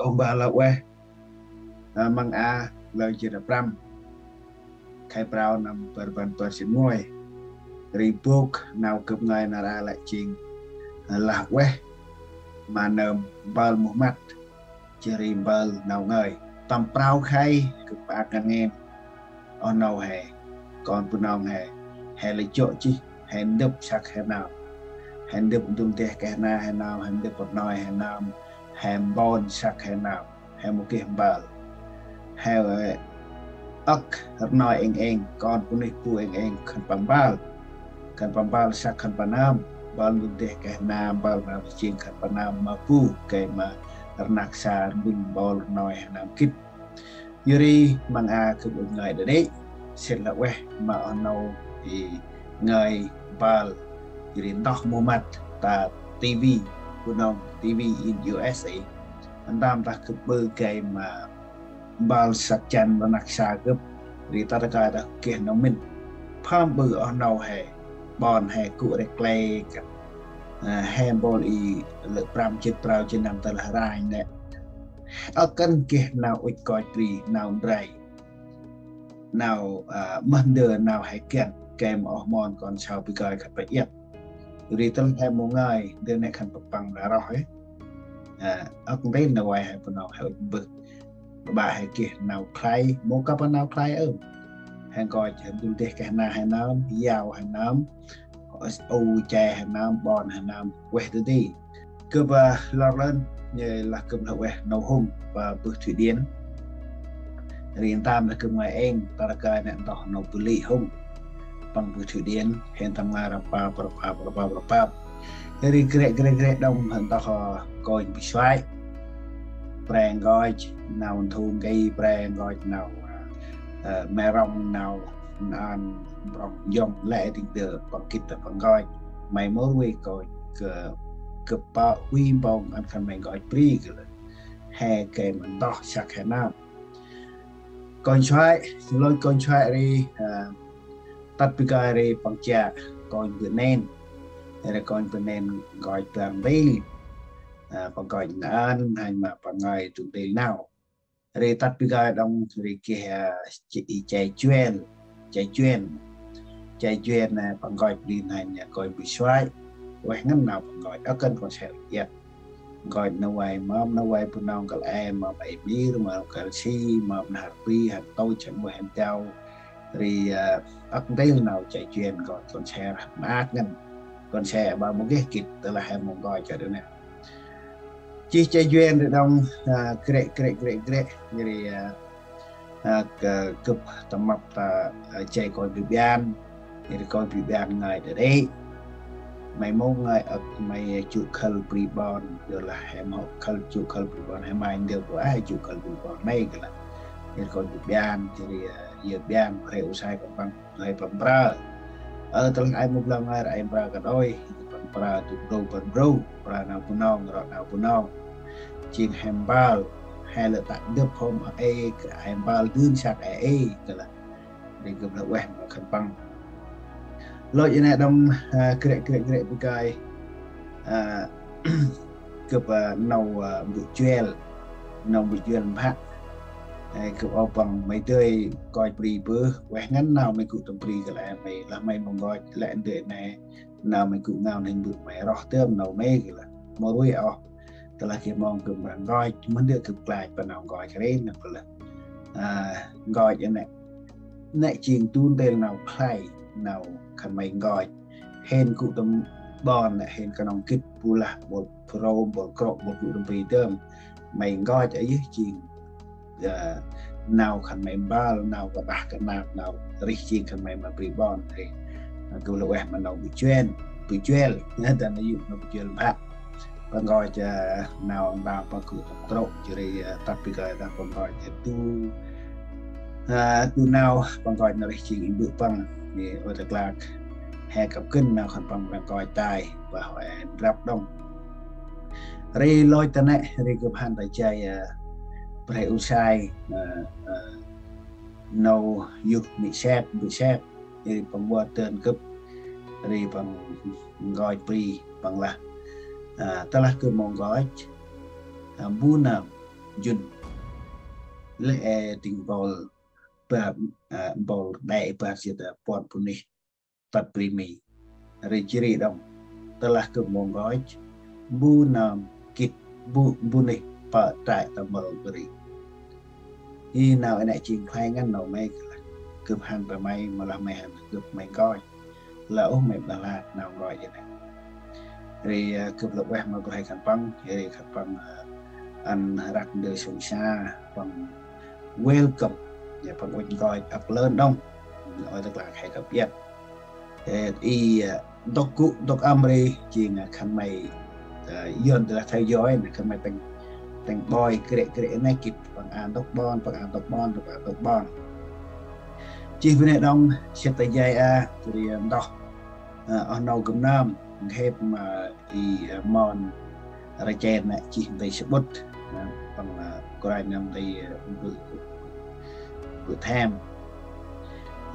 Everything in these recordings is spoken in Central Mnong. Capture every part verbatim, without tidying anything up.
Ơ, mbah lah ueh, a, măng a, lơ jêt prăm, khay prao năm bar rbăn bar jêt nguay. Ri bôk nau gâp ngơi nar aơ lĕ jêng, a, lah ueh ma nơm mpơl muh măt, jêh ri mpơl nau ngơi. Tâm prao khay gâp pơk ngăn ngên. Oh nâu he, kon Bunong he, he lĕ jŏ jêh, he ndŭp săk he nơm, he ndŭp ndŭl deh keh na he nơm, he ndŭp rnoi he nơm, he mpôn săk he nơm, he mâu geh mpơl. He, ơ, âk rnoi êng êng, kon bunuyh bu êng êng, khân păng mpơl. Khân păng mpơl săk khân păng nơm, mpơl ndŭl deh keh na, mpơl nau jêng khân păng nơm ma bu, gay ma rnăk sa rmbuñ mpôl rnoi he nơm gĭt. Yor ri măng a gâp ŭch ngơi dadê, sĭt lah ueh ma oh nâu i ngơi mpơl, yor ri ntoh muh măt ta ti vi, Bunong ti vi in U S A. Ntơm tah gâp ƀư gay ma mpơl săk jăn rnăk sa gâp, ri ta ta kơi ta geh nau mĭn. Pham ƀư oh nâu he, ƀon he gŭ rek klei kăn, a, he mpôl i lơ prăm jêt prao jêt năm ta lah ranh nê. Ơ kăn geh nau ŭch nkoch bri, nau ndrai, nau, a, mah ndơ nau he kiăn, gay ma oh mon kon sau bi kơi khân păng iăt. Ri tơl he mâu ngơi, ndơ nê khân păng păng lah roh ê. A, ơ kăn ntil nau vay he Bunong he ŭch mbơh. Ƀă he geh nau khlay, mâu kăp nau khlay ơm. He nkoch, he ndŭl deh keh na he nơm, yau he nơm, u che he nơm, ƀon he nơm, ueh dadê. Gâp, a, lor lơn, yor lah gâp lah ueh nau hôm, a, bơh Thụy Điển. Ri ntơm lah gâp ngơi êng, ta lah kơi nê ntoh nau bơh lĕ hôm. Păng bơh Thụy Điển, hên tâm ngơi rpap, rpap, rpap, rpap. Ri grek, grek, grek đŏng hên ntoh, a, kônh bi suai. Pre nkoch nau nthung gay, pre nkoch nau, a, a, me rŏng nau nau prong yŏng lĕ dĭng dơ păng gĭt ta păng nkoch. May mâu rui kônh gâ, gâp pă hui mpông ăn khân may nkoch bri gâ lĕ. He gay ma ntoh săk he nơm. Kônh suai, lôch kônh suai ri, a, tât bi kơi ri păng chiă kônh bơh nên. Ri kônh bơh nên nkoch bar ntil. A, păng nkoch nơm, hên ma păng ngơi du ntil nau. Ri tât bi kơi đŏng ri geh, a, ch-, i Chai Juel, Chai Juel. Chai Juel nê păng nkoch bri nây nê kônh bi suai. Ueh ngăn nau păng nkoch, ơ kăn kon se iăt. Nkoch nau vay mâm, nau vay Bunong kăl e, mâm e mir, mâm kăl si, mâm nau hăr bri, hăr tôch, hăr mâu hên teo. Ri, a, ơ kăn ntil nau Chai Juel nkoch kon se rah maak ngăn. Kon se ƀă mâu geh gĭt, tơ lah he mâu nkoch kơ đơ nê. Jêh Chai Juel ri đŏng, a, grek, grek, grek, grek. Ri, a, a, gâ-, gâp tâm mâp ta, a, Chai kônh bi bian. Ri kônh bi bian ngơi dadê. May mâu ngơi âk may jŭ khâl bri ƀon. Yor lah he mâu khâl jŭ khâl bri ƀon. He may ndơ bu a jŭ khâl bri ƀon may gâ lah. Ri kônh bi bian. Ri, a, yơ bian. Pre u sai kon păng. Ngơi păng mprơ. Ơ, tơlah ay mâu blang ngơi ri ay mprơ kăn ôi, păng mprơ du mrô, păng mrô, mprơ nau Bunong, rŏ nau Bunong. Jêng he mpơl, he lĕ tă ndŭp hôm ê, ay mpơl dơn săk ê, ê, gâ lah. Ri gâp lah ueh ma khân păng. Lôch i nê đŏng, a, grek, grek, grek bi kơi. A, gâp, a, nau, a, mbơ̆ Juel, nau mbơ̆ Juel mbă. Ê, gâp âu păng may dơi nkoch bri bơh, ueh ngăn nau may gŭ tâm bri gâ lah may, lah may mâu nkoch lĕ ndơ nê, nau may gŭ ngao nê mbơ̆ may roh tơm nau may gâ lah. Mâu rui ôh, tơ lah geh mông gâp mra nkoch, mâu ndơ gâp klach păng nau nkoch ri nê gâ lah. A, nkoch i nê. Nê jêng du ntil nau khlay, nau khân may nkoch. Hên gŭ tâm ƀon nê hên knŏng gĭt bu lah, ƀôl phrô, ƀôl krôk, ƀôl gŭ tâm bri tơm. May nkoch a yơh jêng, a, nau khân may mpơl, nau kơdah kơnap, nau rêh jêng khân may ma bri ƀon. Ri, a, gâp lah ueh ma nau bi Juel, bi Juel, nê, ta nê yŭ nau bi Juel mbă. Păng nkoch, a, nau ntơm păng gŭ tâm trôk, jêh ri, a, tât bi kơi ta păng nkoch, a, du, a, du nau păng nkoch nau rêh jêng i mbơ̆ păng, i ôi ta klak, he kăp gân nau khân păng mra nkoch tay, bah, e, drăp đŏng. Ri lôch ta nê, ri gâp hăn ta Chai, a, Brah u sai, a, a, nô yuh mĭ sep, mĭ sep, ri păng vơt dơn gâp, ri păng nkoch bri, păng lah. A, tơ lah gâp mâu nkoch, a, bu nơm, jŭn. Lĕ e dĭng mpôl ba, ơ, mpôl đe bar jêt puăn bunuyh tât bri Mi. Ri jêh ri đŏng, tơlah gâp mâu nkoch, mbu nơm gĭt, mbu, mbu nuyh pơ trại tơmâl bri. I nau i nê jêng khlay ngăn nau may kơ lah gâp hăn ta may, mâu lah may hăn gâp may nkoch. Lah ôh may ƀa lah nau nkoch i nê. Ri, ơ, gâp lŏ ueh ma brah khân păng, ri khân păng, ơ, ăn răk ndơ sông sa, păng welcome, ya păng ŭch nkoch âk lơn đŏng. Ôi ta klah khay kăp iăt. Ê, i, ơ, ntŭk gŭ, ntŭk ăm ri, jêng, ơ, khân may, ơ, Yuăn tơ lah theo dõi, nê, khân may tâng, tâng ƀoi krêk krêk nê gĭt, păng a ntŭk ƀon, păng a ntŭk ƀon, păng a ntŭk ƀon. Jêh bơh nê đŏng, sĭt ta jay a, ri, ơ, ntoh, ơ, oh nâu gâp nơm, nkhêp ma i, ơ, mon rachên nê, jêh nti sămƀŭt, ơ, păng, ơ, kôranh nơm nti, ơ, bơh, bơh them.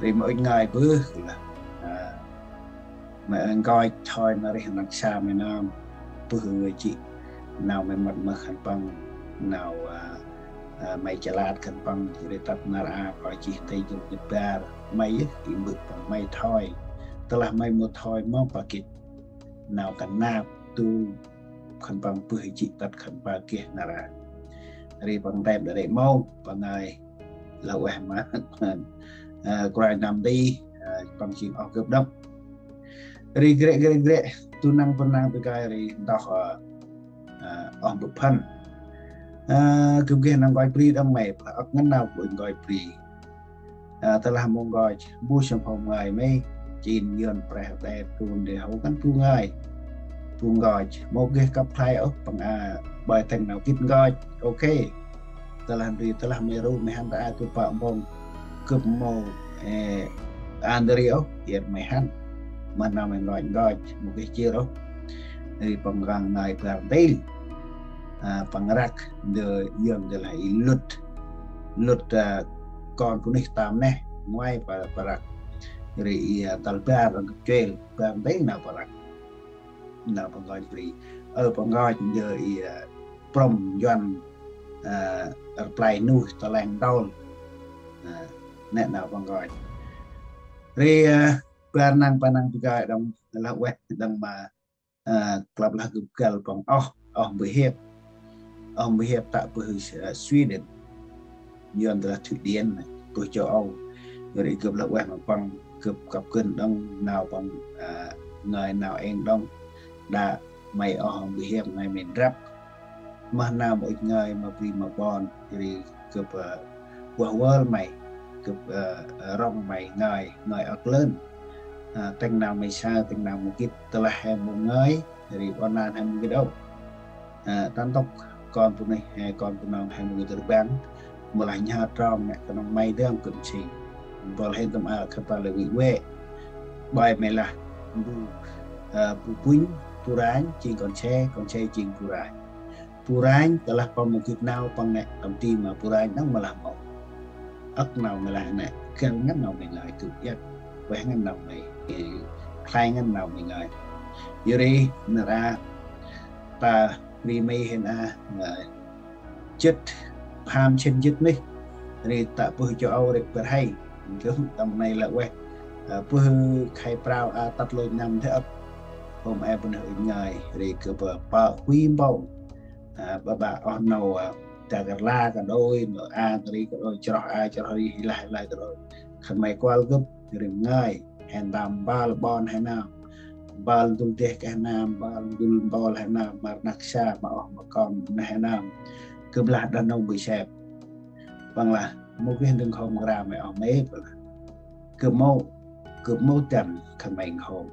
Ri ma ŭch ngai bơh, lah, ơ, ma nkoch thoi na rêh năk sa may nơm, bơh jêh, nau may mât mơh khân păng, nau, ơ, ơ, may chalăt khân păng, ri tât nar a, păng jêh nti jŭm jêt bar, may yơh, i mbơh păng may thoi, tơlah may mâu thoi mâu păng gĭt. Nau kăn năp tu khân păng bơh jêh tât khân păng geh nar a. Ri păng tem đa rê mâu, păng ngai lah ueh ma, ơ, kôranh nơm nti, ơ, păng jêng oh gâp đŏng. Ri grek, grek, grek, tu năng păng năng bơh gay ri ntoh, ơ, ơ, oh bơh phăn. Ơ, gâp geh nau nkoch bri đŏng may, âk ngăn nau bu nkoch bri. Ơ, tơlah mâu nkoch, bu sông phông ngai may, jêng Yuăn preh đe trun đe hô ngăn bu ngai. Bu nkoch, mâu geh kăp khlay ôh, păng a, ƀơi tâng nau gĭt nkoch, ok. Tơlah ndri, tơlah may ru, may hăn ta a tu pă mpông, gâp mâu, ê, a ndri ôh, iăt may hăn. Ma nau may nkoch nkoch, mâu geh jêr ôh. Ri păng răng ngai bar ntil. Ơ, păng răk ndơ Yuăn tơ lah i luật. Luật, ơ, kon bunuyh tâm neh, ngoai păng, păng răk. Ri i, ơ, tal bar răng gâp chuêl, bar ntil nau păng răk. Nau păng nkoch bri. Ơ, păng nkoch ndơ i, ơ, prŏm Yuăn, ơ, rplay nuih ta leng ntol. Ơ, nê nau păng nkoch. Ri, ơ, bar năng păng năng bơh gay đŏng lah ueh đŏng ma, ơ, klăp lah gâp găl păng oh, oh bơh hiăp. Oh bơh hiăp tă bơh, ơ, Sweden. Yuăn tơ lah Thụy Điển, bơh châu Âu. Ri gâp lah ueh ma păng, gâp kăp gân đŏng nau păng, ơ, ngai nau êng đŏng. Đă may oh bơh hiăp ngai may ndrăp. Mah nau ma ŭch ngai ma bri ma ƀon, ri gâp, ơ, ueh wơl may, gâp, ơ, ơ, rŏng may ngai, ngai âk lơn. Ơ, tâng nau may saơ, tâng nau mâu gĭt, tơlah he mâu ngai, ri ƀon lan he mâu gĭt ôh. Ơ, ta ntŭk kon bunuyh, he kon Bunong he mâu gĭt rbăng, mâu lah nhhơ trong nê knŏng may dơm gâp si. Bol he tâm a khân păng lĕ wĭ wĕ. Ƀơi may lah, bu, ơ, bu bŭnh, bu ranh, jêng kon se, kon se jêng bu ranh. Bu ranh, tơlah păng mâu gĭt nau păng nê, tâm ti ma bu ranh đŏng mâu lah mâu. Âk nau may lah nê, găl ngăn nau may ngai gâp iăt, ueh ngăn nau may, ê, khlay ngăn nau may ngai. Yor ri, nar a, ta bri Mi hên a, ơ, jêt, pham sĭn jêt nuyh, ri tă bơh châu Âu ri bơh hay. Gâp tâm nây lah ueh, ơ, bơh khay prao a tât lôch năm dê âk. Hôm e bơh nuyh ŭch ngai, ri gâp pă, pă huy mpông. Ơ, ƀă ƀă oh nâu, ơ, ta kơ la kơ đôi, nô a kơ ri kơ đôi, chroh a, chroh ri, hi lah, hi lah kơ đôi. Khân may kuăl gâp, ri ngai, he ntơm băl ƀon he nơm. Băl ndŭl deh kơ he nơm, băl ndŭl mpôl he nơm, ma rnăk sa, ma oh ma kon neh he nơm. Gâp lah đah nông bơ̆ sep. Păng lah, mâu geh ndơ̆ng hôm gra may oh may, păng lah. Gâp mâu, gâp mâu dăn khân may hôm.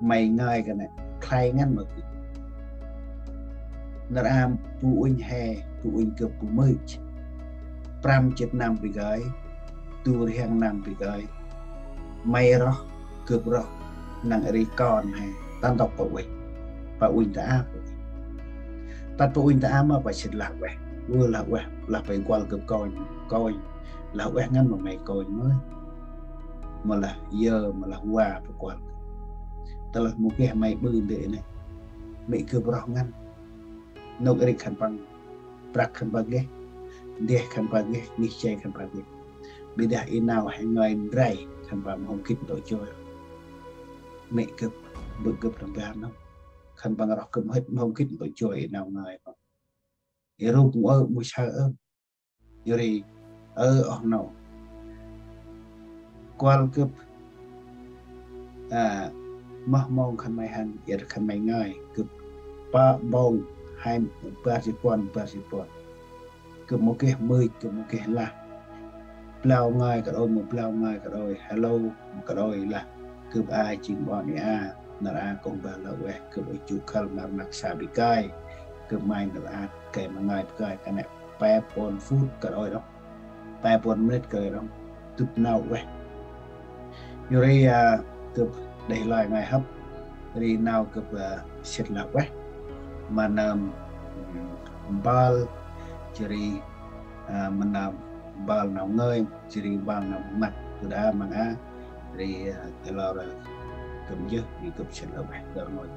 May ngai kơt nê, khlay ngăn ma gâp. Nar a bu ŭnh he, bu ŭnh gâp bu mưch. Prăm jêt năm bơh gay, du rhiăng năm bơh gay. May roh, gâp roh, năng ri kon he, ta ntŭk pă ueh. Pă ŭnh ta ăp. Tât pă ŭnh ta ăp ma pă sĭt lah ueh. Ơ lah ueh, lah pă kuăl gâp kônh, kônh. Lah ueh ngăn ma may kônh mơh. Mâu lah yơ, mâu lah wa pă kuăl. Tơlah mâu geh may ƀư ndơ nê. May gâp roh ngăn. Nôk ri khân păng. prăk khân păng geh, ndeh khân păng geh, ngih chay khân păng geh. Ƀiălah i nau he ngơi ndrel khân păng mâu hôm gĭt ntŭk joi. Mê̆ gâp, bơ̆ gâp tâm ban nơh, khân păng roh gâp mâu hôm gĭt ntŭk joi i nau ngơi. I rup mâu ơ, mâu saơ ơ. Yor ri ơ oh nô, kuăl gâp, a, moh mông khân may hăn, yor khân may ngơi gâp pă mpông, he bar jê̆t puăn, bar jê̆t puăn. Gâp mâu geh mưch, gâp mâu geh lah. Blao ngơi kơt ôi, mâu blao ngơi kơt ôi, hello mâu kơt ôi lah. Gâp a jêng ƀon i a, nar a kông ba lơ ueh, gâp ôi jŭ khăl ma rnăk sa bơh kơi. Gâp may nar a gay ma ngơi bơh kơi, kơt nĕ pe puăn phút kơt ôi đŏng, pe puăn minit kơt ôi đŏng, dŭt nau ueh. Yor ri, a, gâp đê̆ lơi ngơi hăp, ri nau gâp, a, sĭt lah ueh. Ma nơm, ưm, mpơl, jêh ri, a, ma nơm mpơl nau ngơi, jêh ri mpơl nau măt, tu đa măng a, ri, a, tơ lor, a, gâp jêh, ri gâp sĭt lah ueh, gâp ngơi.